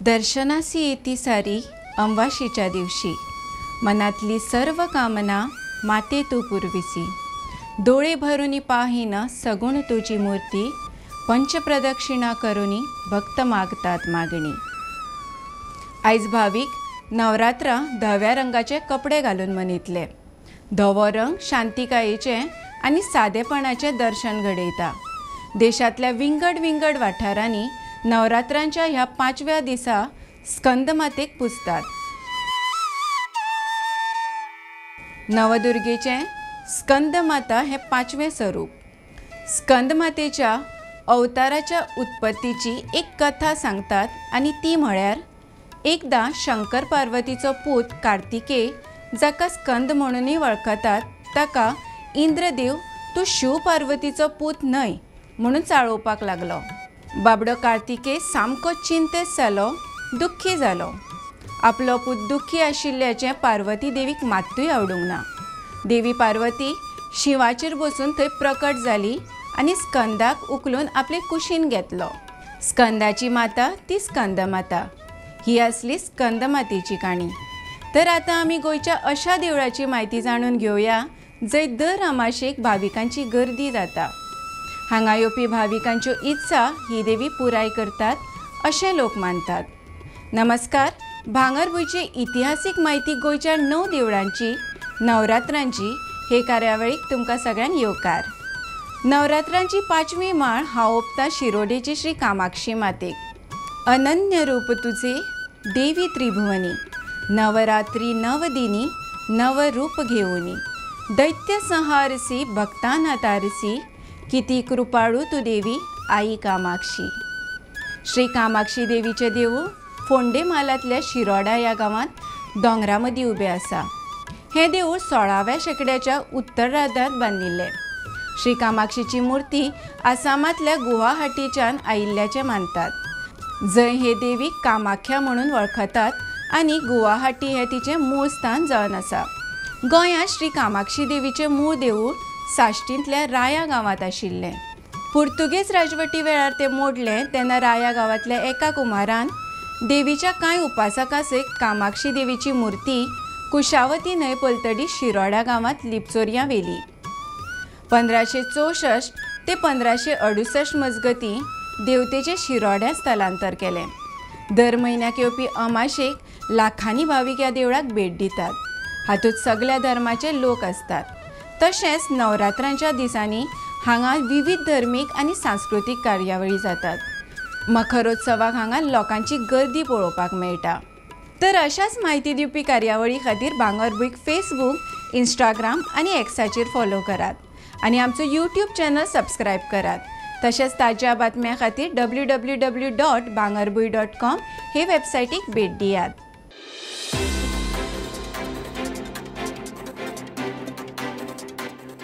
दर्शनासी येती सारी अमावास्येच्या दिवशी, मनातली सर्व कामना माते तू पुरविसी। डोळे भरुनी पाहिन सगुण तुझी मूर्ती, पंचप्रदक्षिणा करुनी भक्त मागतात मागणी। आयज भावीक नवरात्रां धव्या रंगाचे कपडे घालून मनयतले। धवो रंग शांतिकायेचे आनी सादेपणाचे दर्शन घडयता। देशांतल्या विंगड विंगड वाठारांनी नवरात्रांच्या ह्या पांचव्या दिसा स्कंदमातेक पुजतात। नवदुर्गेचे स्कंदमाता हे पांचवें स्वरूप। स्कंदमातेच्या अवताराच्या उत्पत्तीची एक कथा सांगतात आनी ती म्हळ्यार एकदां शंकर पार्वतीचो पूत कार्तिकेय, जाका स्कंद म्हणूनय वळखतात, ताका इंद्रदेव तूं शिव पार्वतीचो पूत न्हय म्हणून चाळोवपाक लागलो। बाबडो कार्तिकेय सामको चिंतेत जालो, दुख्खी जालो। आपलो पूत दुख्खी आशिल्ल्याचें पार्वती देवीक मात्तूय आवडूंक ना। देवी पार्वती शिवाचेर बसून थंय प्रकट जाली आनी स्कंदाक उखलून आपले कुशीन घेतलो। स्कंदाची माता ती स्कंदमाता। ही आसली स्कंदमातेची काणी। तर आतां आमी गोंयच्या अशा देवळाची म्हायती जाणून घेवया जंय दर अमाशेक भाविकांची गर्दी जाता। हांगा येवपी भाविकांच्यो इत्सा ही देवी पुराय करतात अशें लोक मानतात। नमस्कार, भांगरभूंयची इतिहासीक म्हायती गोंयच्या 9 देवळांची नवरात्रांची हे कार्यावळीक तुमकां सगळ्यांक येवकार। नवरात्रांची पांचवी माळ हांव ओंपता शिरोडेची श्री कामाक्षी मातेक। अनन्य रूप तुझे देवी त्रिभुवनी, नवरात्री नवदिनी नवरूप घेऊनी, दैत्य संहारसी भक्तांना तारसी, किती कृपाळू तू देवी आई कामाक्षी। श्री कामाक्षी देवीचें देवूळ फोंडे म्हालांतल्या शिरोडा ह्या गांवांत दोंगरा मदीं उबें आसा। हें देवूळ 16व्या शेंकड्याच्या उत्तरार्धांत बांदिल्लें। श्री कामाक्षीची मूर्ती आसामांतल्या गुवाहाटीच्यान आयिल्ल्याचें मानतात, जंय हे देवीक कामाख्या म्हणून वळखतात आनी गुवाहाटी हें तिचें मूळ स्थान जावन आसा। गोंयांत श्री कामाक्षी देवीचें मूळ देवूळ साश्टींतल्या राया गांवांत आशिल्लें। पुर्तुगेज राजवटी वेळार तें मोडलें तेन्ना राया गांवांतल्या एका कुमारान देवीच्या कांय उपासकां सयत कामाक्षी देवीची मूर्ती कुशावती न्हंय पलतडी शिरोडा गांवांत लिपचोरयां व्हेली। 1564 ते 1568 मजगतीं देवतेचें शिरोड्यां स्थलांतर केलें। दर म्हयन्याक येवपी अमाशेक लाखांनी भावीक ह्या देवळाक भेट दितात। हातूंत सगळ्या धर्माचे लोक आसतात। तशेंच नवरात्रांच्या दिसांनी हांगा विविध धर्मीक आनी सांस्कृतीक कार्यावळी जातात। मखरोत्सवाक हांगा लोकांची गर्दी पळोवपाक मेळटा। तर अशाच म्हायती दिवपी कार्यावळी खातीर भांगरभूंयक फेसबूक, इंस्टाग्राम आनी एक्साचेर फॉलो करात आनी आमचो यूट्यूब चॅनल सबस्क्रायब करात। तशेंच ताज्या बातम्यां खातीर www.bangarbhuy.com हे वेबसायटीक भेट दियात।